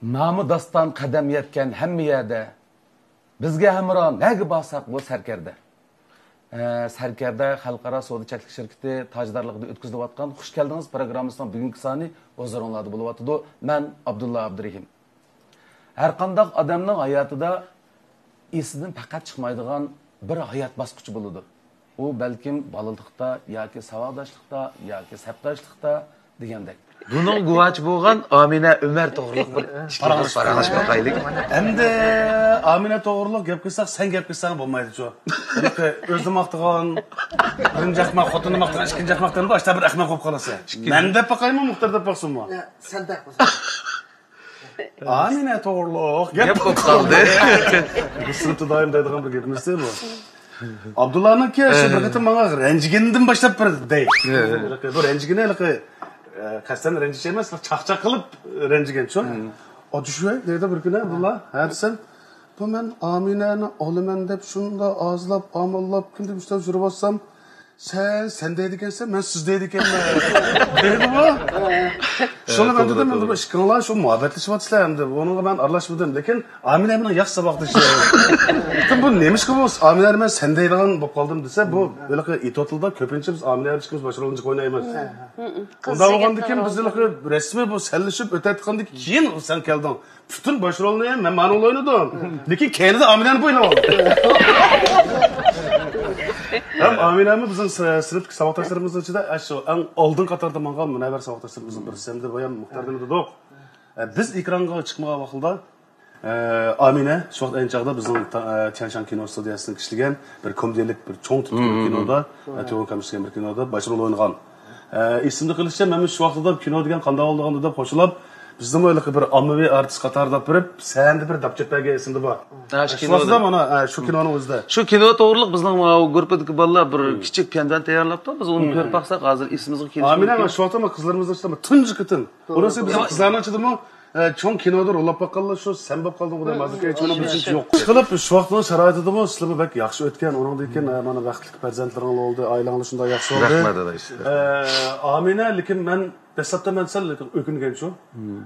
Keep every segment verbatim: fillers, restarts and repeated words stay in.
نامى داستان قەدەم يەتكەن ھەممە يەردە، بىزگە ھەمراھ نەگە بارساق بۇ سەركەردە. ئە، سەركەردە خەلقئارا سودا چەكلىك شىركىتى تاجدارلىقىدا ئۆتكۈزۈلۈۋاتقان خۇش كەلدىڭىز پروگراممىسىنىڭ بۈگۈنكى سانى ھۇزۇرۇڭلاردا بولۇۋاتىدۇ. مەن ئابدۇللا ئابدۇرېھىم. ھەرقانداق ئادەمنىڭ ھاياتىدا ئېسىدىن پەقەت چىقمايدىغان بىر ھايات باسقۇچى بولىدۇ. ئۇ بەلكىم بالىلىقتا ياكى ساۋاقداشلىقتا ياكى سەپداشلىقتا دېگەندەك. بۇنىڭ گۇۋاھچى بولغان ئامىنە ئۆمەر توغرۇلۇق بىر ئىككى پاراڭلىشىپ باقايلى. ئەمدى ئامىنە توغرۇلۇق گەپ قىلساق، سەن گەپ قىلساڭ بولمايدۇچۇ. ھېلىقى ئۆزىنى ماختىغان بىرىنچى ئەخمەق، خوتۇنىنى ماختىغان ئىككىنچى ئەخمەق دەمدۇ، ئاشتا بىر ئەخمەق بولۇپ قالىسەن. مەن دەپ باقايمۇ، مۇختەر دەپ باقسۇنمۇ؟ يا، سەن دەپ قىلساڭ. ئامىنە توغرۇلۇق گەپ بولۇپ قالدى. بۇ سىنىپتا دائىم دەيدىغان بىر گېپىمىزدى بۇ. ئابدۇللانىڭكى شۇ بىر قېتىم ماڭا رەنجىگىنىدىن باشلاپ بىر دەي. بۇ رەنجىگىنى ھېلىقى، ئە، قەستەن رەنجىش ئەمەس، چاقچاق قىلىپ رەنجىگەن شۇ. ئاچۇشۇ دەيدۇ بىر كۈنى ئابدۇللا. ھە دېسەم، بۇ مەن ئامىنەنى ئالىمەن دەپ شۇنداق ئازلاپ، ئاماللاپ، كۈندە مۇشۇنداق يۈرۈۋاتسام، سەن سەن دەيدىكەنسەن، مەن سىز دەيدىكەنمەن. دەيدىغۇ. شۇنى مەن دېدىم، ئەمدى بۇ ئىككىڭلار شۇ مۇھەببەتلىشىۋاتىسىلەر ئەمدى. بۇنىڭغا مەن ئارىلاشمىدىم. لېكىن ئامىنە مېنىڭ ياخشى ساۋاقدىشىم. لېكىن بۇ نېمىشقا بۇ ئامىنە مەن سەن دەيدىغان بولۇپ قالدىم دېسە، بۇ ھېلىقى ئېتوتلىدا كۆپىنچە بىز ئامىنە ئىككىمىز باش رولنى ئوينايمىز. ئۇنداق بولغاندىن كېيىن بىز ھېلىقى رەسمىي بۇ سەنلىشىپ ئۆتەتقاندىن كېيىن سەن كەلدىڭ. پۈتۈن باش رولنى مەن مانىڭدا ئوينىدىم. لېكىن كەينىدە ئامىنەنى ئويناپ ئالدىم. ھەم ئامىنەمۇ بىزنىڭ س-، سىنىپتىكى ساۋاقداشلىرىمىزنىڭ ئىچىدە ئاشۇ ئەڭ ئالدىن قاتاردا ماڭغان مۇنەۋۋەر ساۋاقداشلىرىمىزنىڭ بىرسى. ئەمدى بايام مۇختەر دېمىدۇق. ئە، بىز ئېكرانغا چىقمىغان ۋاقىتتا، ئە، ئامىنە شۇ ۋاقىت ئەينى چاغدا بىزنىڭ تا-، ئە، تيەنشان كىنو ستۇدىيەسىنىڭ ئىشلىگەن بىر كومېدىيەلىك بىر چوڭ تىپتىكى بىر كىنودا، ئە، تيوۋان كامىشىگەن بىر كىنودا باش رول ئوينىغان. ئە، ئېسىمدە قېلىشىچە، مەن شۇ ۋاقىتتا كىنو دېگەن قانداق بولىدىغاندۇ دەپ خوشلاپ، بىزنىمۇ ھېلىقى بىر ئاممىۋى ئارتىس قاتارىدا بېرىپ، سەھنىدە بىر داپ چېپىپ بەرگەن ئېسىمدە بار. ھە، شۇ شۇ ۋاقىتتا كىنودا. مانا، ھە، شۇ كىنونىڭ ئۆزىدە. شۇ كىنو توغرۇلۇق بىزنىڭ ماۋۇ گۇرۇپپىدىكى بالىلار بىر كىچىك پەندان تەييارلاپتۇ. بىز ئۇنى كۆرۈپ باقساق، ھازىر ئېسىمىزگە كېلىشى ئامىنە مۇمكىن. شۇ ۋاقىتتا مانا قىزلىرىمىزنىڭ ئىچىدە تۇنجى قېتىم. بۇنىسى بىزنىڭ قىزلارنىڭ ئىچىدىمۇ ئە، چوڭ كىنودا رول ئاپ باققانلار شۇ سەن بولۇپ قالدىڭغۇ دەپ ھازىرغىچە ھېچ بىر يوق. ئىشقىلىپ، شۇ ۋاقىتنىڭ شارائىتىدىمۇ سىلىمۇ بەك ياخشى ئۆتكەن. ئۇنىڭدىن كېيىن، ئە، مانا بەختلىك پەرزەنتلىرىڭلار بولدى، ئائىلەڭلار شۇنداق ياخشى بولدى. رەھمەت، ئادا، ئىشلىرىڭلار. ئە، ئامىنە، لېكىن مەن دەسلەپتە مەن سەل ئۆكۈنگەن شۇ.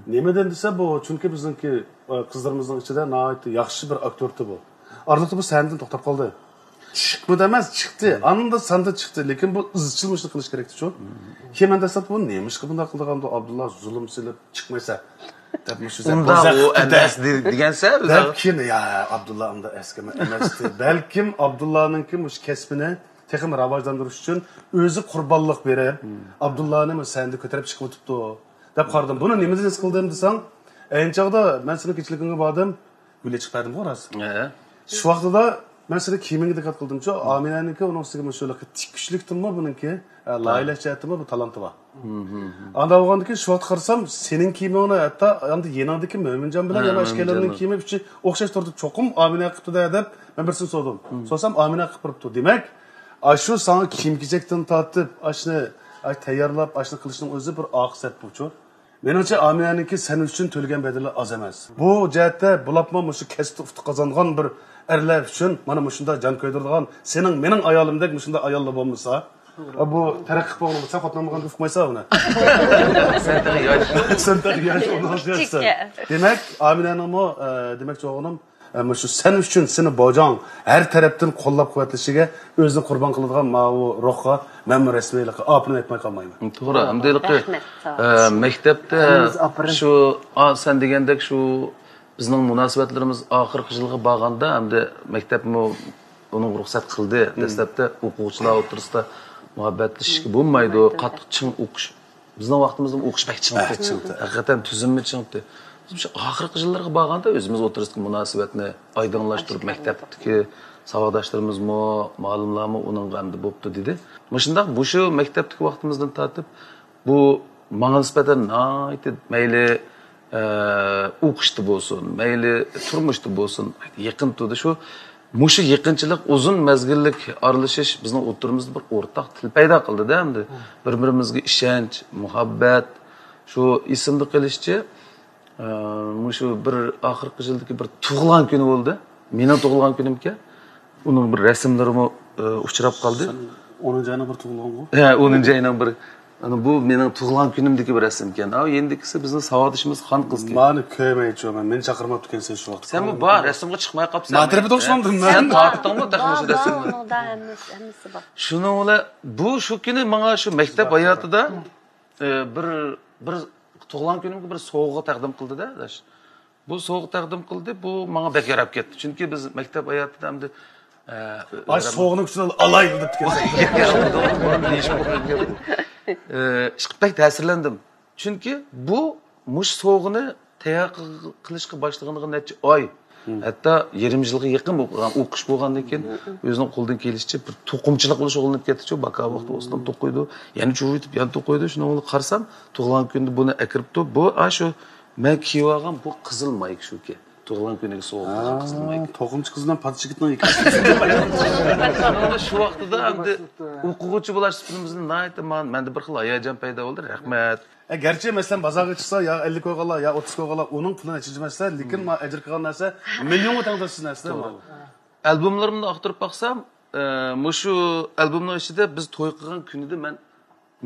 نېمىدىن دېسە، بۇ چۈنكى بىزنىڭكى، ئە، قىزلىرىمىزنىڭ ئىچىدە ناھايىتى ياخشى بىر ئاكتيور بۇ. ئارىلىقتا بۇ سەھنىدىن توختاپ قالدى. چىقمىدى ئەمەس، چىقتى. ئاندا ساندا چىقتى. لېكىن بۇ ئىزچىل مۇشۇنى قىلىش كېرەكتىچۇ. كېيىن مەن دەسلەپ بۇ نېمىشقا بۇنداق قىلىدىغاندۇ، ئابدۇللا زۇلۇم سېلىپ چىقمايسەن دەپ مۇشۇ ئۇنداق ئۇ ئەمەس دېگەنسەن. دەپ كېيىن يا ئابدۇللا ئۇنداق ئەسكىمە ئەمەستى. بەلكىم ئابدۇللانىڭكى مۇشۇ كەسپىنى تېخىمۇ راۋاجلاندۇرۇش ئۈچۈن ئۆزى قۇربانلىق بېرىپ، ئابدۇللانى مۇشۇ سەھنىدە كۆتۈرۈپ چىقىۋېتىپتۇ دەپ قارىدىم. بۇنى نېمىدىن ھېس قىلدىم دېسەڭ، ئەينى چاغدا مەن سېنىڭ كېچىلىكىڭگە باردىم. گۈل ئېچىپ بەردىمغۇ راست. ھە. شۇ ۋاقتىدا مەن سېنىڭ كىيىمىڭگە دىققەت قىلدىمچۇ. ئامىنەنىڭكى ئۇنىڭ ئۈستىگە مۇشۇ تىككۈچىلىكتىنمۇ بۇنىڭكى، ئە، لايىھەلەش جەھەتتىنمۇ بىر تالانتى بار. ئانداق بولغاندىكىن شۇ ۋاقىت قارىسام، سېنىڭ كىيىمىڭنى ھەتتا ئاندى يېنىڭدىكى مۆمىنجان بىلەن ھە، يەنە ئىككىيلەننىڭ كىيىمى ئۈچى ئوخشاش تۇردى. چوقۇم ئامىنە قىپتۇ-دە دەپ مەن بىرسىنى سورىدىم. سورىسام، ئامىنە قىپ بېرىپتۇ. دېمەك، ئاشۇ ساڭا كىيىم-كېچەكتىن تارتىپ، ئاشۇنى، ئاش تەييارلاپ، ئاشۇنى قىلىشنىڭ ئۆزى بىر ئاقىسەت بۇچۇ. مېنىڭچە، ئامىنەنىڭكى سەن ئۈچۈن تۆلىگەن بەدىلى ئاز ئەمەس. بۇ جەھەتتە بولۇپمۇ مۇشۇ كەسىپتە ئۇتۇق قازانغان بىر ئەرلەر ئۈچۈن مانا مۇشۇنداق جان كۆيدۈرىدىغان، سېنىڭ، مېنىڭ ئايالىمدەك مۇشۇنداق ئاياللار بولمىسا، بۇ تەرەققىي قىلىپ بولغىنىمۇ سەن خوتۇن بولغاندا ئۇقمايسەن بۇنى. سەن تېخى ياش. سەن تېخى ياش، ئۇنىڭ ياشسەن. دېمەك، ئامىنەنىڭمۇ، ئە، دېمەكچى بولغىنىم، ئەمما شۇ سەن ئۈچۈن سېنى باجاڭ ھەر تەرەپتىن قوللاپ قۇۋۋەتلىشىگە ئۆزىنى قۇربان قىلىدىغان ماۋۇ روھقا مەنمۇ رەسمىيلىقى ئاپىرىن ئېيتماي قالمايمەن. توغرا، ئەمدى ھېلىقى، رەھمەت، ساغ ئول. ئە، مەكتەپتە ھەممىمىز ئاپىرىن. شۇ، ئا، سەن دېگەندەك شۇ بىزنىڭ مۇناسىۋەتلىرىمىز ئاخىرقى يىلغا بارغاندا ئەمدى مەكتەپمۇ ئۇنىڭغا رۇخسەت قىلدى. دەسلەپتە ئوقۇغۇچىلار ئوتتۇرىسىدا مۇھەببەتلىشىشكە بولمايدۇ، قاتتىق چىڭ ئوقۇش. بىزنىڭ ۋاقتىمىزدا ئوقۇش بەك چىڭىتتى. بەك چىڭىتتى. ھەقىقەتەن تۈزۈلمە چىڭىتتى. بىز شۇ ئاخىرقى يىللارغا بارغاندا ئۆزىمىز ئوتتۇرىسىدىكى مۇناسىۋەتنى ئايدىڭلاشتۇرۇپ، مەكتەپتىكى ساۋاقداشلىرىمىزمۇ، مۇئەللىملەرمۇ ئۇنىڭغا ئەمدى بوپتۇ دېدى. مۇشۇنداق مۇشۇ مەكتەپتىكى ۋاقتىمىزدىن تارتىپ بۇ ماڭا نىسبەتەن ناھايىتى مەيلى، ئە، ئوقۇشتا بولسۇن، مەيلى تۇرمۇشتا بولسۇن، يېقىن تۇردى. شۇ مۇشۇ يېقىنچىلىق، ئۇزۇن مەزگىللىك ئارىلىشىش بىزنىڭ ئوتتۇرىمىزدا بىر ئورتاق تىل پەيدا قىلدىدە ئەمدى. بىر-بىرىمىزگە ئىشەنچ، مۇھەببەت. شۇ ئېسىمدە قېلىشىچە، ئە، مۇشۇ بىر ئاخىرقى يىلدىكى بىر تۇغۇلغان كۈنى بولدى. مېنىڭ تۇغۇلغان كۈنۈمكەن. ئۇنىڭ بىر رەسىملىرىمۇ، ئە، ئۇچراپ قالدى. سەن ئونىنچى ئاينىڭ بىر تۇغۇلغانغۇ؟ ھە، ئونىنچى ئاينىڭ بىر. ئانا بۇ مېنىڭ تۇغۇلغان كۈنۈمدىكى بىر رەسىمكەن. ئاۋۇ يېنىدىكىسى بىزنىڭ ساۋاقدىشىمىز خان قىزكەن. مانا كۆرمەيچۇ مەن، مېنى چاقىرماپتىكەنسەن شۇ ۋاقىتتا. سەنمۇ بار، رەسىمگە چىقماي قاپسەن. مانا تەرىپىدە ئوخشىمامدىم مەن. سەن تارتتىڭمۇ تېخى مۇشۇ رەسىمنى؟ ئۇنىڭدا ھەممىسى، ھەممىسى بار. شۇنىڭ بىلەن بۇ شۇ كۈنى ماڭا شۇ مەكتەپ ھاياتىدا، ئە، بىر، بىر تۇغۇلغان كۈنۈمگە بىر سوۋغا تەقدىم قىلدى-دە، ئاداش. بۇ سوۋغا تەقدىم قىلدى، بۇ ماڭا بەك ياراپ كەتتى. چۈنكى بىز مەكتەپ ھاياتىدا ئەمدى، ئە، ئاش سوۋغىنىڭ ئۈچۈن ئالاي دېدىكەن. ئە، ئىشقىلىپ بەك تەسىرلەندىم. چۈنكى بۇ مۇشۇ سوۋغىنى تەييار قىل-، قىلىشقا باشلىغىنىغا نەچچە ئاي، ھەتتا يېرىم يىلغا يېقىن بولغان، ئوقۇش بولغاندىن كېيىن ئۆزىنىڭ قولىدىن كېلىشىچە بىر توقۇمىچىلىق بىلەن شۇغۇللىنىپ كەتتىچۇ، باكا ۋاقتى بولسىلا توقۇيدۇ، يەنە چۇۋۇيتۇپ يەنە توقۇيدۇ. شۇنىڭ بىلەن قارىسام، تۇغۇلغان كۈنىدە بۇنى ئەكىرىپتۇ. بۇ، ئاشۇ مەن كىيىۋالغان بۇ قىزىل مايكا شۇكى. تۇغۇلغان كۈنىگە سوۋغا قىلغان قىزىل مايكا. توقۇمىچى قىزنىڭ پادا چېكىتىنىڭ ئىككىسى. شۇ ۋاقتىدا ئەمدى ئوقۇغۇچى بولاش سۈپىتىمىزدىن ناھايىتى ما-، مەندە بىر خىل ھاياجان پەيدا بولدى. رەھمەت. ئە، گەرچە، مەسىلەن، بازارغا چىقسا، يا ئەللىك كوي قالغان، يا ئوتتۇز كوي قالغان، ئۇنىڭ پۇلىنى ئەچىرمەسسە، لېكىن ما ئەجىر قىلغان نەرسە مىليونغا تەڭ تاشلىسا نەرسە. توغرا. ئالبوملىرىمنى ئاختۇرۇپ باقسام، ئە، مۇشۇ ئالبومنىڭ ئىچىدە بىز توي قىلغان كۈنىدە مەن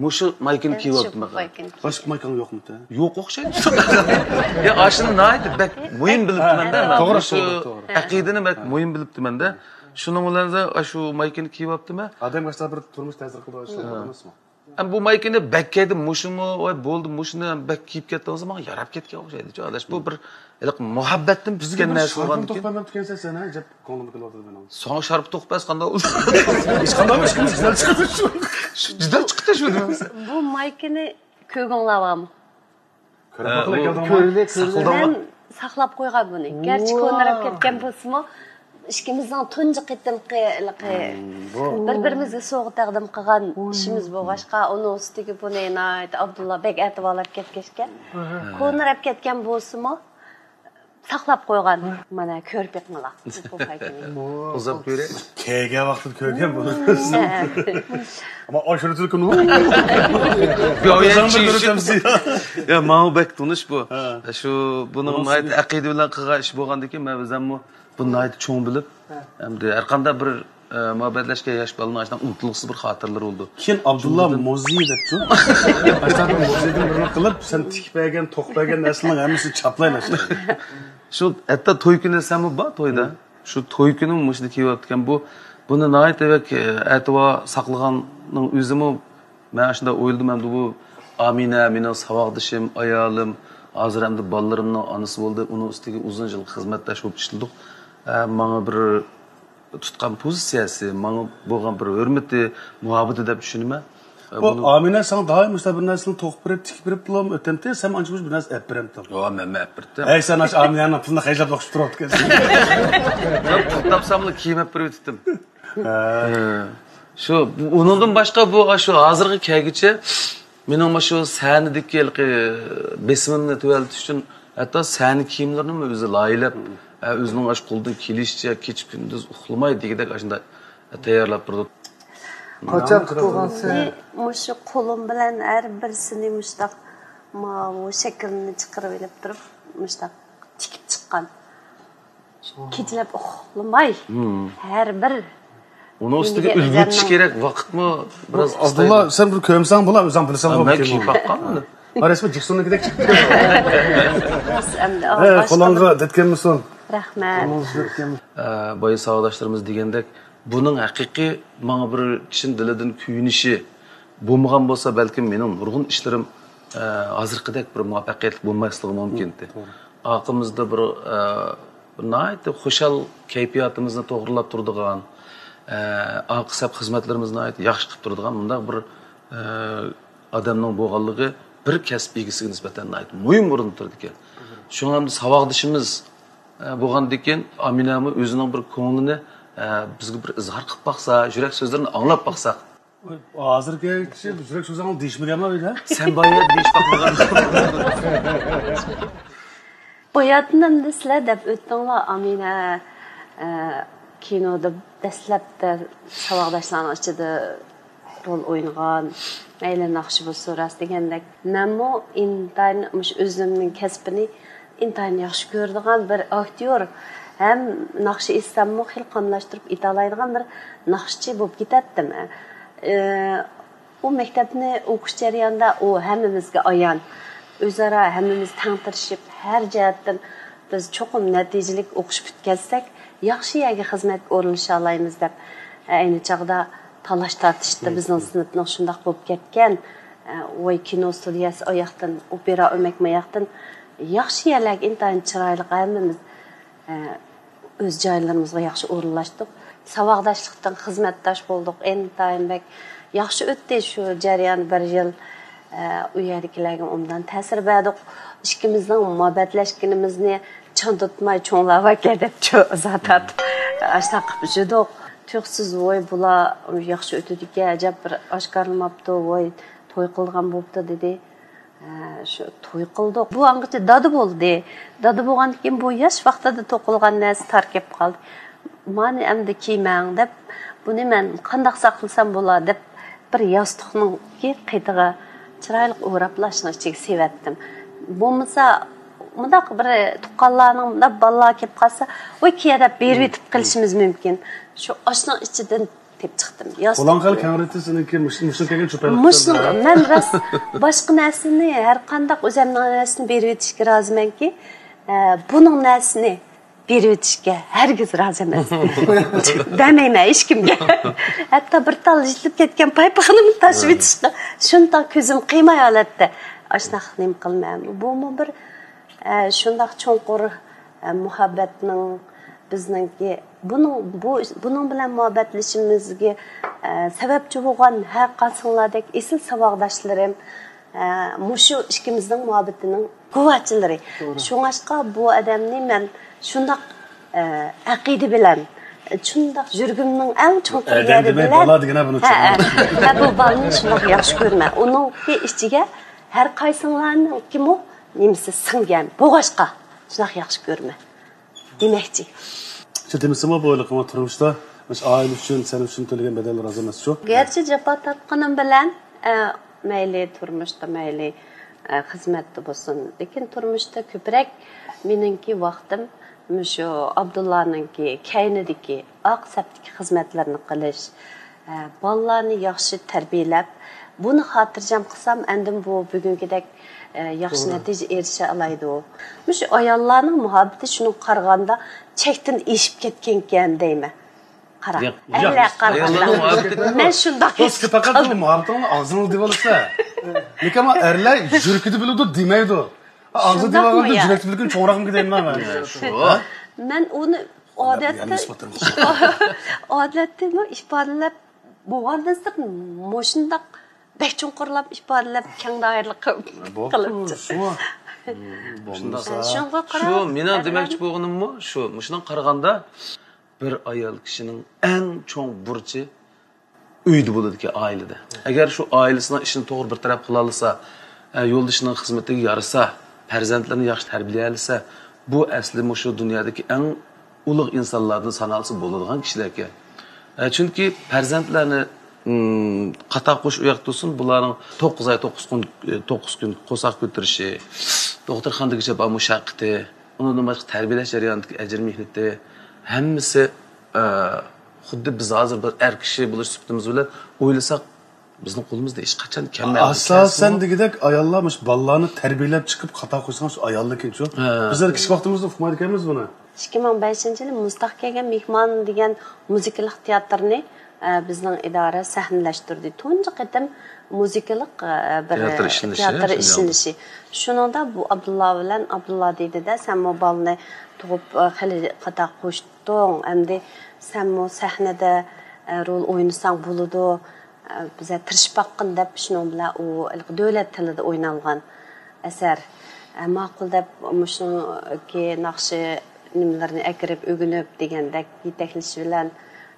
مۇشۇ مايكىنى كىيىۋاپتىمەن. باشقا مايكاڭ يوقمىتى؟ يوق ئوخشايدۇ. يا، ئاشۇنى ناھايىتى بەك مۇھىم بىلىپتىمەن-دە. ھە، مەن توغرا، مۇشۇ توغرا، توغرا. ئەقىدىنى بەك مۇھىم بىلىپتىمەن-دە. شۇنىڭ بىلەن ئاشۇ مايكىنى كىيىۋاپتىمەن. ئادەمگە شۇنداق بىر تۇرمۇش تەسىر قىلىدىغان ئىشلار بار ئەمەسمۇ؟ ئەمما بۇ مايكىنى بەك كىيدىم، مۇشۇمۇ، ۋاي، بولدى، مۇشۇنى بەك كىيىپ كەتتىڭىز، ماڭا ياراپ كەتكەن ئوخشايدۇ، ئاداش. بۇ بىر ھېلىقى مۇھەببەتتىن پۈتكەن نەرسە بولغاندىكىن. سەن، ھە، ئەجەب كۆڭلۈمگە كېلىۋاتىدۇ مېنىڭ. ساڭا شارپا توقۇپ بەرسە قانداق بولىدۇ؟ ھېچقانداق ئىش، جىدەل چىقىدۇ شۇ. جىدەل چىقتى شۇ. بۇ مايكىنى كۆرگۈڭلار بارمۇ؟ كۆرۈپ باققىلى كەلدىڭمۇ؟ مەن ساقلاپ قويغان بۇنى. گەرچە كونىراپ كەتكەن بولسىمۇ، ئىككىمىزنىڭ تۇنجى قېتىمقى ھېلىقى بىر-بىرىمىزگە سوۋغا تەقدىم قىلغان ئىشىمىز بولغاچقا، ئۇنىڭ ئۈستىگە بۇنى ناھايىتى ئابدۇللا بەك ئەتىۋارلاپ كەتكەچكە، كونىراپ كەتكەن بولسىمۇ، ساقلاپ قويغان. مانا، كۆرۈپ بېقىڭلار. بۇ پايكىنى. ئۇزاپ كۆرە. كەيگەن ۋاقتىدا كۆرگەن بۇنى. ئەمما ئاشۇرۇتىدىكىنۇ. يا، ماڭا بەك تونۇش بۇ. شۇ، بۇنىڭ ناھايىتى ئەقىدە بىلەن قىلغان ئىش بولغاندىكىن، مەن ئۆزۈممۇ بۇنى ناھايىتى چوڭ بىلىپ، ئەمدى ھەر قانداق بىر، ئە، مۇھەببەتلەشكەن ياش بالىنىڭ ئاشۇنداق ئۇنتۇلغۇسىز بىر خاتىرىلىرى بولىدۇ. كېيىن ئابدۇللا موزىي دەپتۇ. باشلاپ موزىيدىن بىرنى قىلىپ، سەن تىكىپ بەرگەن، توقۇپ بەرگەن نەرسىلەرنىڭ ھەممىسىنى چاپلايمەن. شۇ ھەتتا توي كۈنى سەنمۇ بار تويدا. شۇ توي كۈنى مۇشۇنى كىيىۋاپتىكەن. بۇ، بۇنى ناھايىتى بەك، ئە، ئەتىۋار ساقلىغاننىڭ ئۆزىمۇ، مەن ئاشۇنداق ئويلىدىم ئەمدى بۇ ئامىنە، مېنىڭ ساۋاقدىشىم، ئايالىم، ھازىر ئەمدى بالىلىرىمنىڭ ئانىسى بولدى. ئۇنىڭ ئۈستىگە ئۇزۇن يىل خىزمەتداش بولۇپ ئىشلىدۇق. ئە، ماڭا بىر تۇتقان پوزىتسىيەسى، ماڭا بولغان بىر ھۆرمىتى، مۇھەببىتى دەپ چۈشىنىمەن. بۇ ئامىنە ساڭا دائىم مۇشۇنداق بىر نەرسىنى توقۇپ بېرىپ، تىكىپ بېرىپلا ئۆتەمتى، سەن ئانچە مۇنچە بىر نەرسە ئەپ بېرەمتىڭ؟ ياق، مەنمۇ ئەپ بېرىپتىم. ھەي، سەن ئاشۇ ئامىنەنىڭ پۇلىنى خەجلەپ بېقىپ تۇرۇپتىكەنسەن. پۇل تاپساملا كىيىم ئەپ بېرىۋېتىپتىم. شۇ، ئۇنىڭدىن باشقا بۇ، شۇ ھازىرغا كەلگۈچە مېنىڭ مۇشۇ سەھنىدىكى ھېلىقى بېسىمىمنى تۆۋەنلىتىش ئۈچۈن ھەتتا سەھنە كىيىملىرىنىمۇ ئۆزى لايىھەلەپ، ئۆزىنىڭ ئاشۇ قولىدىن كېلىشىچە كېچە-كۈندۈز ئۇخلىماي دېگۈدەك ئاشۇنداق تەييارلاپ تۇرىدۇ. قاچان قۇتۇلغانسىز؟ مۇشۇ قولۇم بىلەن ھەر بىرسىنى مۇشۇنداق ماۋۇ شەكىلنى چىقىرىپ ئېلىپ تۇرۇپ، مۇشۇنداق تىكىپ چىققان. كېچىلەپ ئۇخلىماي، ھەر بىر ئۇنىڭ ئۈستىگە ئۈلگە ئۆتۈش كېرەك، ۋاقىتمۇ بىراز ئابدۇللا، سەن بىر كۆرمىسەڭ بولا، ئۆزۈڭ بىلسەڭ بولا. مەن كىيىپ باققان بۇنى. ما رەسمىي جېكسوننىڭكىدەك چىقىپ كەتتى. قولۇڭغا دەتكەنمىسۇن؟ رەھمەت. بايا ساۋاقداشلىرىمىز دېگەندەك، بۇنىڭ ھەقىقىي ماڭا بىر چىن دىلىدىن كۆيۈنۈشى بولمىغان بولسا، بەلكىم مېنىڭ نۇرغۇن ئىشلىرىم، ئە، ھازىرقىدەك بىر مۇۋەپپەقىيەتلىك بولماسلىقى مۇمكىن ئىدى. ئارقىمىزدا بىر، ئە، بىر ناھايىتى خۇشال كەيپىياتىمىزنى توغرىلاپ تۇرىدىغان، ئە، ئارقا سەپ خىزمەتلىرىمىزنى ناھايىتى ياخشى قىلىپ تۇرىدىغان مۇنداق بىر، ئە، ئادەمنىڭ بولغانلىقى بىر كەسىپ ئىگىسىگە نىسبەتەن ناھايىتى مۇھىم ئورۇندا تۇرىدىكەن. شۇڭا ئەمدى ساۋاقدىشىمىز، ئە، بولغاندىكىن ئامىنەمۇ ئۆزىنىڭ بىر كۆڭلىنى، ئە، بىزگە بىر ئىزھار قىلىپ باقسا، يۈرەك سۆزلىرىنى ئاڭلاپ باقساق. ھازىرغىچە يۈرەك سۆزىڭنى دېيىشمىگەنما ئۆيدە؟ سەن بايا دېيىش باقمىغان. باياتىن ئەمدى سىلەر دەپ ئۆتتۈڭلار، ئامىنە، ئە، كىنودا دەسلەپتە ساۋاقداشلارنىڭ ئىچىدە رول ئوينىغان، مەيلى ناخشا بولسۇن، راست دېگەندەك. مەنمۇ ئىنتايىن مۇشۇ ئۆزۈمنىڭ كەسپىنى ئىنتايىن ياخشى كۆرىدىغان بىر ئاكتيور ھەم ناخشا ئېيتساممۇ خېلى قاملاشتۇرۇپ ئېيتالايدىغان بىر ناخشىچى بولۇپ كېتەتتىم. ئى، بۇ مەكتەپنى ئوقۇش جەريانىدا ئۇ ھەممىمىزگە ئايان. ئۆزئارا ھەممىمىز تەڭ تىرىشىپ، ھەر جەھەتتىن بىز چوقۇم نەتىجىلىك ئوقۇش پۈتكەزسەك، ياخشى يەرگە خىزمەتكە ئورۇنلىشالايمىز دەپ، ئەينى چاغدا تالاش تارتىشتا بىزنىڭ سىنىپنىڭ شۇنداق بولۇپ كەتكەن. ۋاي، كىنو ستۇدىيەسى ئاياقتىن، ئوپېرا ئۆمەك ماياقتىن ياخشى يەرلەرگە ئىنتايىن چىرايلىق ھەممىمىز ئۆز جايلىرىمىزغا ياخشى ئورۇنلاشتۇق. ساۋاقداشلىقتىن خىزمەتداش بولدۇق. ئىنتايىن بەك ياخشى ئۆتتى شۇ جەريان بىر يىل. ئە، ئۇ يەردىكىلەرگە ئوبدان تەسىر بەردۇق. ئىككىمىزنىڭ مۇھەببەتلەشكىنىمىزنى چىڭ تۇتماي چوڭلارغا دەپچۇ ئىزا تارتىپ، ئاشۇنداق قىلىپ يۈردۇق. تۇيۇقسىز، ۋوي، بۇلار ياخشى ئۆتىدىكەن، ئەجەب بىر ئاشكارىلىماپتۇ، ۋوي، توي قىلىدىغان بوپتۇ، دېدى. ھە، شۇ توي قىلدۇق. بۇ ئاڭغىچە دادا بولدى. دادا بولغاندىن كېيىن بۇ ياش ۋاقتىدا توقۇلغان نەرسە تار كېلىپ قالدى. مانى ئەمدى كىيمەڭ دەپ، بۇنى مەن قانداق ساقلىسام بولا دەپ، بىر ياستۇقنىڭكى قېتىغا چىرايلىق ئوراپلا شۇنىڭ ئىچىگە سېلىۋەتتىم. بولمىسا، مۇنداق بىر تۇغقانلارنىڭ مۇنداق بالىلار كېلىپ قالسا، ۋوي، كىيە دەپ بېرىۋېتىپ قېلىشىمىز مۇمكىن. شۇ ئاشنىڭ ئىچىدىن تېپىپ چىقتىم. ياستۇق. قولۇڭ خېلى كەڭرى، سېنىڭكى مۇش-، مۇشۇ كەلگەن چوپانلىق. مۇشۇ، مەن راست باشقا نەرسىنى، ھەر قانداق ئۆزەمنىڭ نەرسىنى بېرىۋېتىشكە رازىمەنكى، ئە، بۇنىڭ نەرسىنى بېرىۋېتىشكە ھەرگىز رازى ئەمەس. بەرمەيمەن ھېچكىمگە. ھەتتا بىر تال يىرتىلىپ كەتكەن پايپىقىنىمۇ تاشلىۋېتىشقا شۇنداق كۆزۈم قىيماي ھالەتتە. ئاشۇنداق نېمە قىلىمەن. بۇمۇ بىر، ئە، شۇنداق چوڭقۇر، ئە، مۇھەببەتنىڭ بىزنىڭكى بۇنىڭ، بۇ، بۇنىڭ بىلەن مۇھەببەتلىشىشىمىزگە، ئە، سەۋەبچى بولغان ھەر قايسىڭلاردەك ئېسىل ساۋاقداشلىرىم، ئە، مۇشۇ ئىككىمىزنىڭ مۇھەببىتىنىڭ گۇۋاھچىلىرى. شۇڭاشقا بۇ ئادەمنى مەن شۇنداق، ئە، ئەقىدە بىلەن، شۇنداق يۈرىكىمنىڭ ئەڭ چوڭقۇر يېرى بىلەن، بالا دېگەن بۇنى ھە، ھە، بۇ بالىنى شۇنداق ياخشى كۆرىمەن. ئۇنىڭكى ئىچىگە ھەر قايسىڭلارنىڭكىمۇ نېمىسى سىڭگەن بولغاچقا، شۇنداق ياخشى كۆرىمەن. دېمەكچى. شۇ دېمىسىمۇ بۇ ھېلىقى تۇرمۇشتا مۇشۇ ئائىلە ئۈچۈن، سەن ئۈچۈن تۆلىگەن بەدەللەر ئاز ئەمەسچۇ؟ گەرچە جاپا تارتقىنىم بىلەن، ئە، مەيلى تۇرمۇشتا، مەيلى، ئە، خىزمەتتە بولسۇن، لېكىن تۇرمۇشتا كۆپرەك مېنىڭكى ۋاقتىم مۇشۇ ئابدۇللانىڭكى كەينىدىكى، ئارقا سەپتىكى خىزمەتلىرىنى قىلىش، ئە، بالىلارنى ياخشى تەربىيەلەپ، بۇنى خاتىرجەم قىلسام، ئەندىن بۇ بۈگۈنكىدەك، ئە، ياخشى نەتىجە ئېرىشەلەيدۇ. مۇشۇ ئاياللارنىڭ مۇھەببىتى شۇنىڭغا قارىغاندا چەكتىن ئېشىپ كەتكەنكەن دەيمەن. قارا، ياق، ياق. ئەرلەر قارىغاندا. ئاياللارنىڭ مۇھەببىتى مەن شۇنداق ھېس قىلدىم. مۇھەببىتىڭنى ئاغزىڭدا دېۋالىسا. لېكىن ئەرلەر يۈرىكىدە بىلىدۇ دېمەيدۇ. ئاغزىدا دېۋالغاندا يۈرەكتە بىلگىن چوڭراقمىكى دەيمەن مەن. مەن ئۇنى ئادەتتە، ئادەتتىمۇ ئىپادىلەپ بولغاندىن سىرت مۇشۇنداق بەك چوڭقۇرلاپ ئىپادىلەپ كەڭ دائىرىلىك قىلىپ شۇڭا. شۇڭا قاراپ شۇ مېنىڭ دېمەكچى بولغىنىممۇ شۇ، مۇشۇنىڭغا قارىغاندا بىر ئايال كىشىنىڭ ئەڭ چوڭ بۇرچى ئۆيدە بولىدىكەن، ئائىلىدە. ئەگەر شۇ ئائىلىسىنىڭ ئىشىنى توغرا بىر تەرەپ قىلالىسا، ئە، يولدىشىنىڭ خىزمىتىگە يارىسا، پەرزەنتلىرىنى ياخشى تەربىيەلىسە، بۇ ئەسلى مۇشۇ دۇنيادىكى ئەڭ ئۇلۇغ ئىنسانلاردىن سانالسا بولىدىغان كىشىلەركەن. ئە، چۈنكى پەرزەنتلەرنى، ئىم، قاتار قوش ئۇ ياقتا تۇرسۇن، بۇلارنىڭ توققۇز ئاي، توققۇز كۈن، ئە، توققۇز كۈن قورساق كۆتۈرۈشى، دوختۇرخانىدىكى جاپا مۇشەققىتى، ئۇنىڭدىن باشقا تەربىيەلەش جەريانىدىكى ئەجىر مېھنىتى، ھەممىسى، ئە، خۇددى بىز ھازىر بىر ئەر كىشى بولۇش سۈپىتىمىز بىلەن ئويلىساق، بىزنىڭ قولىمىزدا ھېچقاچان كەلمەيدۇ. ئاساسەن دېگۈدەك ئاياللار مۇشۇ بالىلارنى تەربىيەلەپ چىقىپ خاتا قويسىڭىز شۇ ئايالنىڭكىچۇ. ھە. بىزلەر كىچىك ۋاقتىمىزدا ئۇقمايدىكەنمىز بۇنى. ئىككى مىڭ بەشىنچى يىلى مۇستاق كەلگەن مېھمان دېگەن مۇزىكىلىق تىياتىرنى، ئە، بىزنىڭ ئىدارە سەھنىلەشتۈردى. تۇنجى قېتىم مۇزىكىلىق، ئە، بىر تىياتىر ئىشلىنىشى، تىياتىر شۇنداق. ئىشلىنىشى. شۇنىڭدا بۇ ئابدۇللا بىلەن ئابدۇللا دېدى-دە، سەنمۇ بالىنى تۇغۇپ، ئە، خېلى خاتا قوشتۇڭ. ئەمدى سەنمۇ سەھنىدە، ئە، رول ئوينىساڭ بولىدۇ. ئە، بىزە تىرىشىپ باققىن دەپ، شۇنىڭ بىلەن ئۇ دۆلەت تىلىدا ئوينالغان ئەسەر. ئە، ماقۇل دەپ، مۇشۇنىڭكى ناخشا نېمىلىرىنى ئەكىرىپ، ئۆگىنىپ دېگەندەك يېتەكلىشى بىلەن،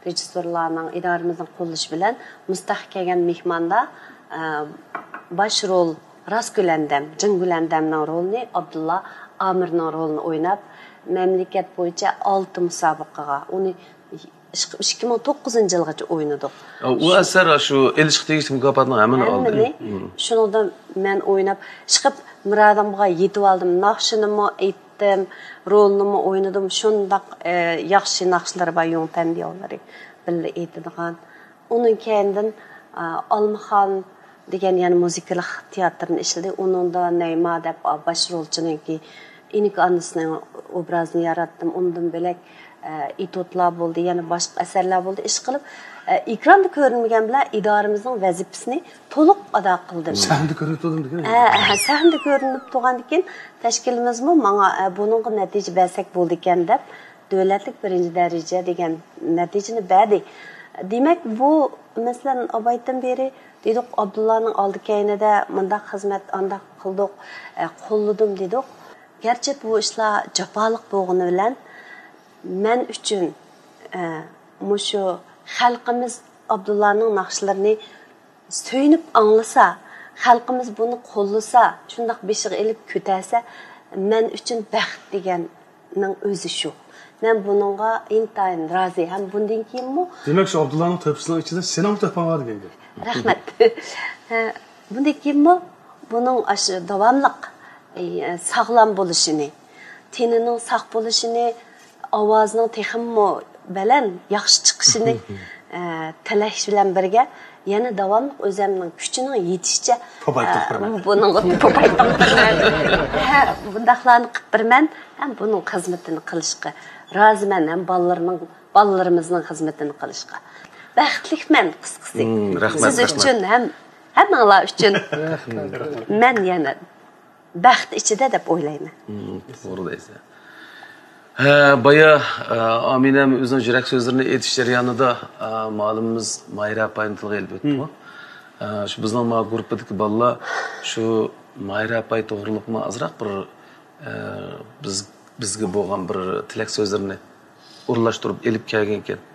رېژىسسورلارنىڭ، ئىدارىمىزنىڭ قوللىشى بىلەن مۇستاق كەلگەن مېھماندا، ئە، باش رول راس گۈلەندەم، جىڭ گۈلەندەمنىڭ رولىنى، ئابدۇللا ئامىرنىڭ رولىنى ئويناپ، مەملىكەت بويىچە ئالتە مۇسابىقىگە، ئۇنى ئىككى مىڭ توققۇزىنچى يىلغىچە ئوينىدۇق. ئۇ ئەسەر شۇ ئېلىشقا تېگىشلىك مۇكاپاتنىڭ ھەممىنى ئالدى. ھەممىنى. مم. شۇنىڭدا مەن ئويناپ، ئىشقىلىپ مۇرادىمغا يېتىۋالدىم. ناخشىنىمۇ ئېيتتىم، رولنىمۇ ئوينىدىم. شۇنداق، ئە، ياخشى ناخشىلىرى بار، يۇڭپەن دىياۋلىرى بىللە ئېيتىدىغان. ئۇنىڭ كەينىدىن، ئە، ئالمىخان دېگەن يەنە مۇزىكىلىق تىياتىرنى ئىشلىدى. ئۇنىڭدا نەيما دەپ باش رولچىنىڭكى ئىنىكى ئانىسىنىڭ ئوبرازىنى ياراتتىم. ئۇندىن بۆلەك، ئە، ئېتيۇدلار بولدى، يەنە باشقا ئەسەرلەر بولدى. ئىشقىلىپ، ئە، ئېكراندا كۆرۈنمىگەن بىلەن ئىدارىمىزنىڭ ۋەزىپىسىنى تولۇق ئادا قىلدىم. سەھنىدە كۆرۈنۈپ تۇردۇم دېگەن. ھە، ھە، سەھنىدە كۆرۈنۈپ تۇرغاندىكىن تەشكىلىمىزمۇ ماڭا، ئە، بۇنىڭغا نەتىجە بەرسەك بولىدىكەن دەپ، دۆلەتلىك بىرىنچى دەرىجە دېگەن نەتىجىنى بەردى. دېمەك، بۇ، مەسىلەن، ئابايتىن بېرى دېدۇق، ئابدۇللانىڭ ئالدى كەينىدە مۇنداق خىزمەت، ئانداق قىلدۇق، ئە، قوللىدىم دېدۇق. گەرچە بۇ ئىشلار جاپالىق بولغىنى بىلەن، مەن ئۈچۈن، ئە، مۇشۇ خەلقىمىز ئابدۇللانىڭ ناخشىلىرىنى سۆيۈنۈپ ئاڭلىسا، خەلقىمىز بۇنى قوللىسا، شۇنداق بېشىغا ئېلىپ كۆتەرسە، مەن ئۈچۈن بەخت دېگەننىڭ ئۆزى شۇ. مەن بۇنىڭغا ئىنتايىن رازى ھەم بۇندىن كېيىنمۇ دېمەك، شۇ ئابدۇللانىڭ تۆھپىسىنىڭ ئىچىدە سېنىڭمۇ تۆھپەڭ بار دېگەن گەپ. رەھمەت. ھە، بۇندىن كېيىنمۇ بۇنىڭ ئاشۇ داۋاملىق، ئى، ساغلام بولۇشىنى، تېنىنىڭ ساق بولۇشىنى، ئاۋازىنىڭ تېخىمۇ بەلەن، ياخشى چىقىشىنى، ئە، تىلەش بىلەن بىرگە، يەنە داۋاملىق ئۆزەمنىڭ كۈچىنىڭ يېتىشىچە، پوپايتىڭ ئە، قىلىمەن. بۇنىڭغا پوپايتىڭ قىلىمەن. ھە، بۇنداقلارنى قىلىپ بېرىمەن ھەم بۇنىڭ خىزمىتىنى قىلىشقا رازىمەن ھەم بالىلىرىمنىڭ، بالىلىرىمىزنىڭ خىزمىتىنى قىلىشقا بەختلىكمەن، قىسقىسى. مم، رەھمەت، سىز رەھمەت. ئۈچۈن ھەم ھەممىڭلار ئۈچۈن مەن يەنە بەخت ئىچىدە دەپ ئويلايمەن. مم، توغرا دەيسىز. ھە، بايا، ئە، ئامىنەم ئۆزىنىڭ يۈرەك سۆزلىرىنى ئېيتىش جەريانىدا، ئە، مۇئەللىمىمىز ماھىرە ئاپاينى تىلغا ئېلىپ ئۆتتىمۇ؟ ئە، شۇ بىزنىڭ ما گۇرۇپپىدىكى بالىلار شۇ ماھىرە ئاپاي توغرىلىقمۇ ئازراق بىر، ئە، بىز، بىزگە بولغان بىر تىلەك سۆزلىرىنى ئورۇنلاشتۇرۇپ ئېلىپ كەلگەنىكەن.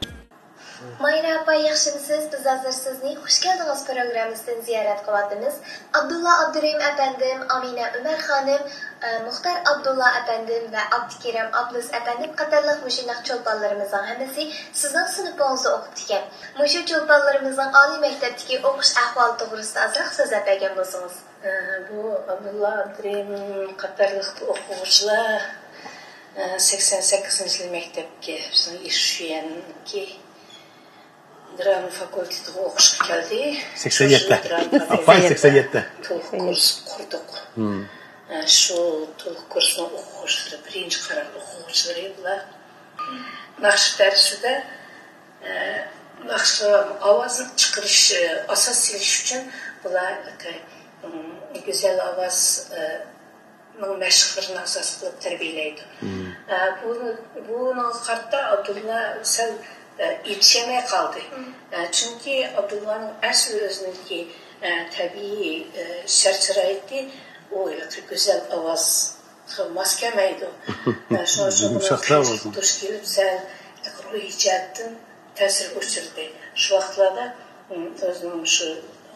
مايرا ئاپا، ياخشىمسىز؟ بىز ھازىر سىزنى خۇش كەلدىڭىز پروگراممىسىدىن زىيارەت قىلىۋاتىمىز. ئابدۇللا ئابدۇرېھىم ئەپەندىم، ئامىنە ئۆمەر خانىم، ئە، مۇختار ئابدۇللا ئەپەندىم ۋە ئابدۇكېرەم ئابلىز ئەپەندىم قاتارلىق مۇشۇنداق چولپانلىرىمىزنىڭ ھەممىسى سىزنىڭ سىنىپىڭىزدا ئوقۇپتىكەن. مۇشۇ چولپانلىرىمىزنىڭ ئالىي مەكتەپتىكى ئوقۇش ئەھۋالى توغرىسىدا ئازراق سۆزلەپ بەرگەن بولسىڭىز. ئە، بۇ ئابدۇللا ئابدۇرېھىم قاتارلىق ئوقۇغۇچىلار، ئە، سەكسەن سەككىزىنچى يىلى مەكتەپكە، بىزنىڭ ئىشۈيەنكى دراما فاكۇلتېتىغا ئوقۇشقا كەلدى. سەكسەن يەتتە. شۇ دراما فاكۇلتېتى ئاپاي، سەكسەن يەتتە. تولۇق كۇرس قۇردۇق. مم. ئە، شۇ تولۇق كۇرسنىڭ ئوقۇغۇچىلىرى، بىرىنچى قارار ئوقۇغۇچىلىرى بۇلار. ناخشا دەرسىدە، ئە، ناخشا ئاۋازنى چىقىرىش، ئە، ئاساس سېلىش ئۈچۈن بۇلار، ئە، گۈزەل ئاۋاز، ئە، نىڭ مەشىقلىرىنى ئاساس قىلىپ تەربىيەلەيدۇ. مم. ئە، بۇ، بۇنىڭغا قارىتا ئابدۇللا سەل، ئە، يېتىشەلمەي قالدى. مم. ئە، چۈنكى ئابدۇللانىڭ ئەسلى ئۆزىنىڭكى، ئە، تەبىئىي، ئە، شەرت-شارائىتى ئۇ ھېلىقى گۈزەل ئاۋازغا ماس كەلمەيدۇ. ئە، شۇنىڭ ئۈچۈن بۇنىڭ يۇمشاقلار قىيىنچىلىق بولسۇن. دۇچ كېلىپ سەل روھىي جەھەتتىن تەسىرگە ئۇچرىدى. شۇ ۋاقىتلاردا، مم، ئۆزىنىڭ شۇ،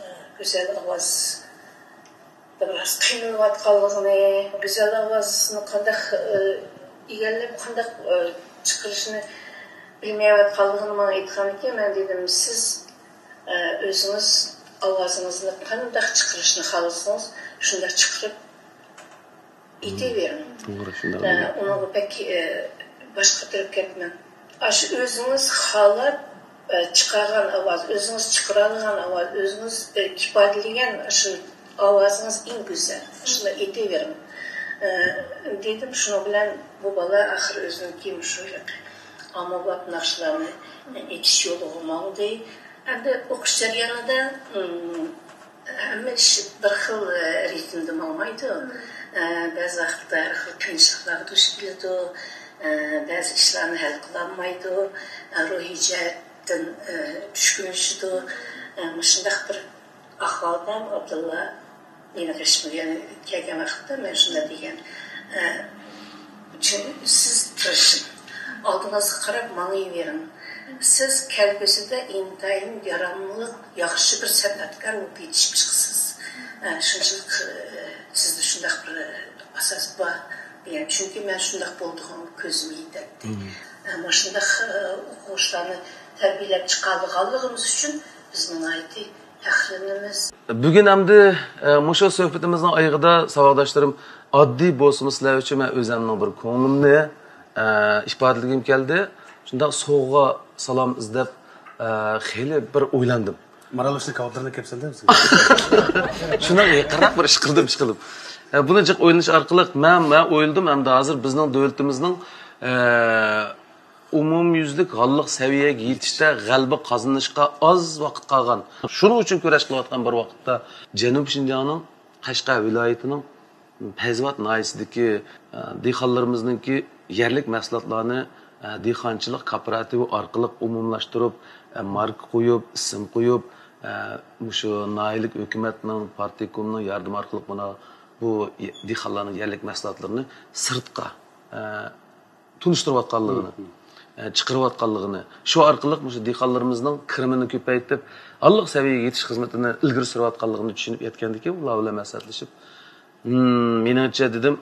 ئە، گۈزەل ئاۋاز بىراز قىينىلىۋاتقانلىقىنى، گۈزەل ئاۋازنى قانداق، ئى، ئىگىلەپ، قانداق، ئى، چىقىرىشنى بىلمەيۋاتقانلىقىنى ماڭا ئېيتقاندىكىن، مەن دېدىم، سىز، ئى، ئۆزىڭىز ئاۋازىڭىزنى قانداق چىقىرىشنى خالىسىڭىز، شۇنداق چىقىرىپ ئېيتىۋېرىڭ. توغرا، شۇنداق. ئە، ئۇنىڭغا بەك، ئە، باش قاتۇرۇپ كەتمەڭ. ئاشۇ ئۆزىڭىز خالاپ، ئە، چىقارغان ئاۋاز، ئۆزىڭىز چىقىرالىغان ئاۋاز، ئۆزىڭىز، ئە، ئىپادىلىگەن شۇ ئاۋازىڭىز ئەڭ گۈزەل. شۇنداق ئېيتىۋېرىڭ. ئە، دېدىم، شۇنىڭ بىلەن بۇ بالا ئاخىر ئۆزىنىڭكى مۇشۇ ئاممىباب ناخشىلارنى ئېيتىش يولىغا ماڭدى. ئەمدى ئوقۇش جەريانىدا، ئىم، ھەممە ئىش بىر خىل، ئە، رىتىمدا ماڭمايدۇ. مم. ئە، بەزى ۋاقىتتا ھەر خىل قىيىنچىلىقلارغا دۇچ كېلىدۇ. ئە، بەزى ئىشلارنى ھەل قىلالمايدۇ. ئە، روھىي جەھەتتىن، ئە، چۈشكۈنلىشىدۇ. ئە، مۇشۇنداق بىر ئەھۋالدا ئابدۇللا مېنى غېشىمغا كەلگەن ۋاقىتتا مەن شۇنداق دېگەن، ئە، چۈ-، سىز تىرىشىڭ، ئالدىڭىزغا قاراپ ماڭىۋېرىڭ. سىز كەلگۈسىدە ئىنتايىن ياراملىق، ياخشى بىر سەنئەتكار بولۇپ يېتىشىپ چىقىسىز. ئە، شۇنچىلىك، ئە، سىزدە شۇنداق بىر، ئە، ئاساس بار دېگەن. چۈنكى مەن شۇنداق بولىدىغانغا كۆزۈم يېتەتتى. مم. ئە، مۇشۇنداق، ئە، ئوقۇغۇچىلارنى تەربىيەلەپ چىقالىدىغانلىقىمىز ئۈچۈن بىز ناھايىتى پەخىرلىنىمىز. بۈگۈن ئەمدى، ئە، مۇشۇ سۆھبىتىمىزنىڭ ئايىغىدا، ساۋاقداشلىرىم، ئاددىي بولسىمۇ سىلەر ئۈچۈن مەن ئۆزۈمنىڭ بىر كۆڭلۈمنى، ئە، ئىپادىلىگۈم كەلدى. شۇنداق سوغا سالام ئىزدەپ، ئە، خېلى بىر ئويلاندىم. مارالبېشىدىن كاۋاپلارنى كەپسەندە بىزگە. شۇنداق يېقىنراق بىر ئىش قىلدىم، ئىش قىلىپ. ئە، بۇنى جىق ئويلىنىش ئارقىلىق مەن، مەن ئويلىدىم، ئەمدى ھازىر بىزنىڭ دۆلىتىمىزنىڭ، ئە، ئومۇميۈزلۈك ھاللىق سەۋىيەگە يېتىشتە غەلىبە قازىنىشقا ئاز ۋاقىت قالغان. شۇنىڭ ئۈچۈن كۈرەش قىلىۋاتقان بىر ۋاقىتتا جەنۇبىي شىنجاڭنىڭ قەشقەر ۋىلايىتىنىڭ پەيزىۋات ناھىيەسىدىكى، ئە، دېھقانلىرىمىزنىڭكى يەرلىك مەھسۇلاتلارنى، ئە، دېھقانچىلىق كوپىراتىپى ئارقىلىق ئومۇملاشتۇرۇپ، ئە، ماركا قويۇپ، ئىسىم قويۇپ، ئە، مۇشۇ ناھىيەلىك ھۆكۈمەتنىڭ، پارتكومنىڭ ياردىمى ئارقىلىق مانا بۇ دېھقانلارنىڭ يەرلىك مەھسۇلاتلىرىنى سىرتقا، ئە، تونۇشتۇرۇۋاتقانلىقىنى، ئە، چىقىرىۋاتقانلىقىنى، شۇ ئارقىلىق مۇشۇ دېھقانلىرىمىزنىڭ كىرىمىنى كۆپەيتىپ، ھاللىق سەۋىيەگە يېتىش خىزمىتىنى ئىلگىرى سۈرۈۋاتقانلىقىنى چۈشىنىپ يەتكەندىكىن، ئۇلار بىلەن مەسلىھەتلىشىپ، ھىم، مېنىڭچە، دېدىم،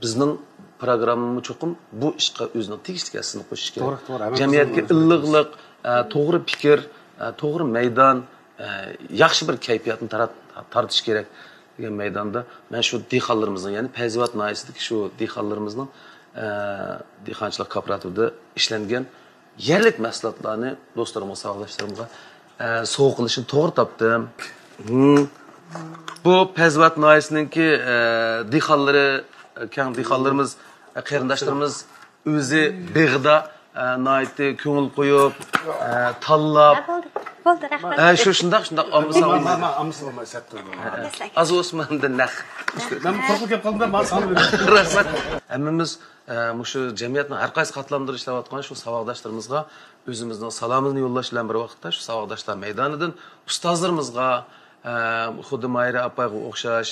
بىزنىڭ پروگراممىمۇ چوقۇم بۇ ئىشقا ئۆزىنىڭ تېگىشلىك ھەسسىسىنى قوشۇشى كېرەك. توغرا، توغرا. ھەممە جەمئىيەتكە ئىللىقلىق، ئە، توغرا پىكىر، ئە، توغرا مەيدان، ئە، ياخشى بىر كەيپىياتنى تارات-، تارتىش كېرەك دېگەن مەيداندا مەن شۇ دېھقانلىرىمىزنىڭ، يەنى پەيزىۋات ناھىيەسىدىكى شۇ دېھقانلىرىمىزنىڭ، ئە، دېھقانچىلىق كوپىراتىپىدا ئىشلەنگەن يەرلىك مەھسۇلاتلارنى دوستلىرىمغا، ساۋاقداشلىرىمغا، ئە، سوۋغا قىلىشنى توغرا تاپتىم. ھىم. بۇ پەيزىۋات ناھىيەسىنىڭكى، ئە، دېھقانلىرى، ئە، كەڭ دېھقانلىرىمىز، ئە، قېرىنداشلىرىمىز ئۆزى بېغىدا، ئە، ناھايىتى كۆڭۈل قويۇپ، ئە، تاللاپ. ھە، بولدى. بولدى، رەھمەت. ھە، شۇ، شۇنداق، شۇنداق، ئاممىسى ئاممىسى. ئاممىسى بولماي سەتتىن. ھە، ھە. ئاز ئوسماندا نەق. مەن قورقۇپ كەپ قالدىم، ماڭا ساڭا بېرىپ. رەھمەت. ھەممىمىز ئە، مۇشۇ جەمئىيەتنىڭ ھەر قايسى قاتلاملىرىدا ئىشلەۋاتقان شۇ ساۋاقداشلىرىمىزغا ئۆزىمىزنىڭ سالامىمىزنى يوللاش بىلەن بىر ۋاقىتتا، شۇ ساۋاقداشلار مەيدانىدىن ئۇستازلىرىمىزغا، ئە، خۇددى ماھىرە ئاپايغا ئوخشاش،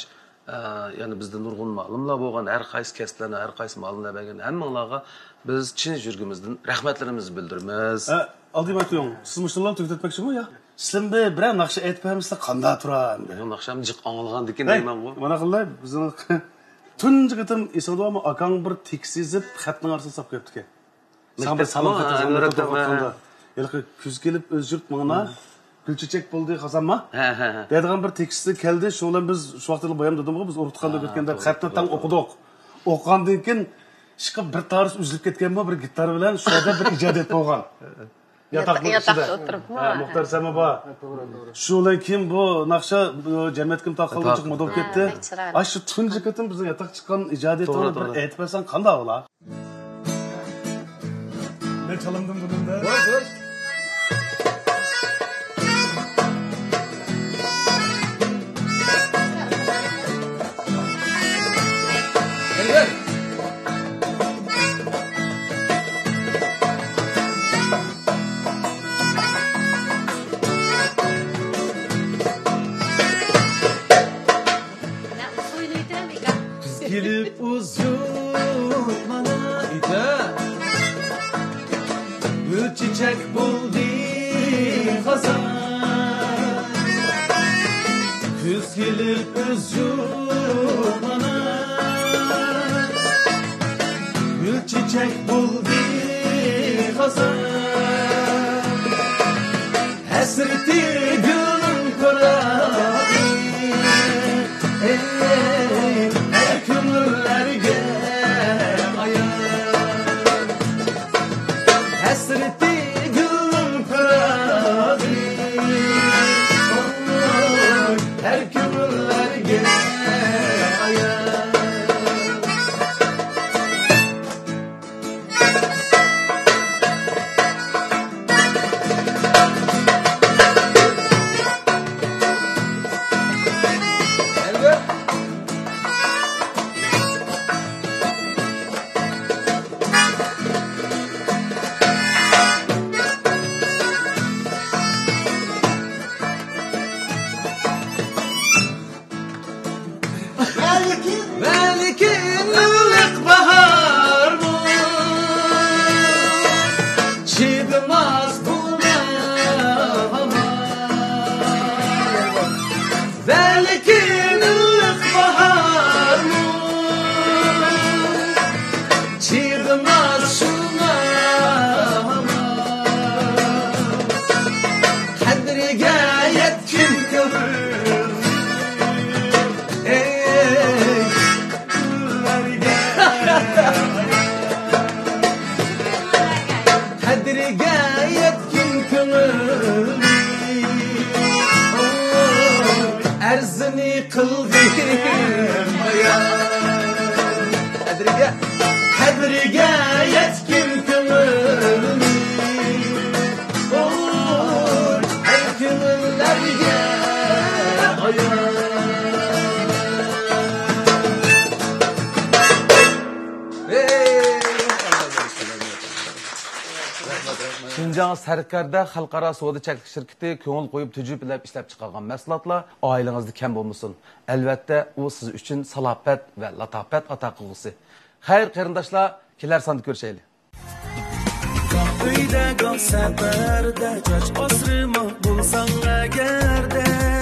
ئە، يەنە بىزدە نۇرغۇن مۇئەللىملەر بولغان، ھەر قايسى كەسىپلەرنى، ھەر قايسى مۇئەللىملەر بەرگەن ھەممىڭلارغا بىز چىن يۈرىكىمىزدىن رەھمەتلىرىمىزنى بىلدۈرىمىز. ئە، ئالدى مايتۇيۇڭ، سىز مۇشۇلارنى تۈگىتىپ ئۆتمەكچىمۇ يا؟ سىلەر بىر، بىرەر ناخشا ئېيتىپ بەرمىسىلەر قانداق تۇرار ئەمدى؟ يا، ناخشامنى جىق ئاڭلىغاندىكىن ھەي، دەيمەنغۇ. مانا قىلاي، بىزنىڭ تۇنجى قېتىم ئېسىڭدە بارمۇ، ئاكاڭ بىر تېكىست يېزىپ، خەتنىڭ ئارىسىدا ساپ قويۇپتىكەن. ساڭا بىر مەكتەپ سالام تامام، خەت ھە، يازغان، ئەنۋەر مەكتەپ ئاكام، ھە. ۋاقتىڭدا. ھېلىقى كۈز كېلىپ، ئۆز يۇرت ماڭىنا، ھە. گۈل چېچەك بولدى خازانما ھە، ھە، ھە. دەيدىغان بىر تېكىستى كەلدى، شۇ بىلەن بىز شۇ ۋاقىتتا بايام دادامغا بىز ئۇرۇق تۇتقاندا ھە، كۆرگەندە توغرا، خەتنى توغرا، تاڭ توغرا. ئوقۇدۇق. ئوقۇغاندىن كېيىن ئىشقىلىپ بىر تارس ئۈزۈلۈپ كەتكەنمۇ، بىر گىتار بىلەن شۇ يەردە بىر ئىجادىيەت بولغان. ياتاقنىڭ ياتاقتا ئىچىدە. ئولتۇرۇپمۇ؟ ھە، مۇختار سەمى بار. ھە، توغرا، توغرا. شۇنىڭ كېيىن بۇ ناخشا، بۇ جەمئىيەتكە تاقالغۇچە توغرا، مۇدىل توغرا. كەتتى. ھە، چىرايلىق. ئاشۇ تۇنجى قېتىم بىزنىڭ ياتاق چىققان ئىجادىيىتىڭنى توغرا، بىر توغرا. ئېيتىپ بەرسەڭ قانداق بولا؟ مەن چالامدىم بۇنىڭدا. كۈز كېلىپ ئۇزۇپ مانا ئىدى. گۈل چېچەك بولدى خازان. كۈز كېلىپ ئۈزۈپ مانا، گۈل چېچەك بولدى خازان. ھەسرىتى گۈلنىڭ پۇراقى، ئەي، ھەر كۆڭۈللەرگە ئايان. ھەسرىتى گۈلنىڭ پۇراقى، ھەر كۆڭۈللەرگە ئايان. ۋەلىكىن، ۋەلىكىن ئىللىق باھارمۇ چىدىماس بۇ ماڭا. ۋەلىكىن ئىللىق باھارمۇ چىدىماس شۇڭا. قەدرىگە يەتكىن كۆڭۈل، ئەي، قەدرىگە يەتكىن كۆڭۈل. قىلدىم بايان. قەدرىگە، قەدرىگە يەتكىن كۆڭۈلنى. ئوي، ھەر كۆڭۈللەرگە ئايان. شىنجاڭ سەركەردە خەلقئارا سودا چەكلىك شىركىتى كۆڭۈل قويۇپ تۈجۈپىلەپ ئىشلەپ چىقارغان مەھسۇلاتلار ئائىلىڭىزدە كەم بولمىسۇن. ئەلۋەتتە، ئۇ سىز ئۈچۈن سالاپەت ۋە لاتاپەت ئاتا قىلغۇسى. خەير، قېرىنداشلار، كېلەر ساندا كۆرۈشەيلى. گاھ ئۆيدە، گاھ سەپەردە، چاچ ئاسرىما بولساڭ ئەگەردە.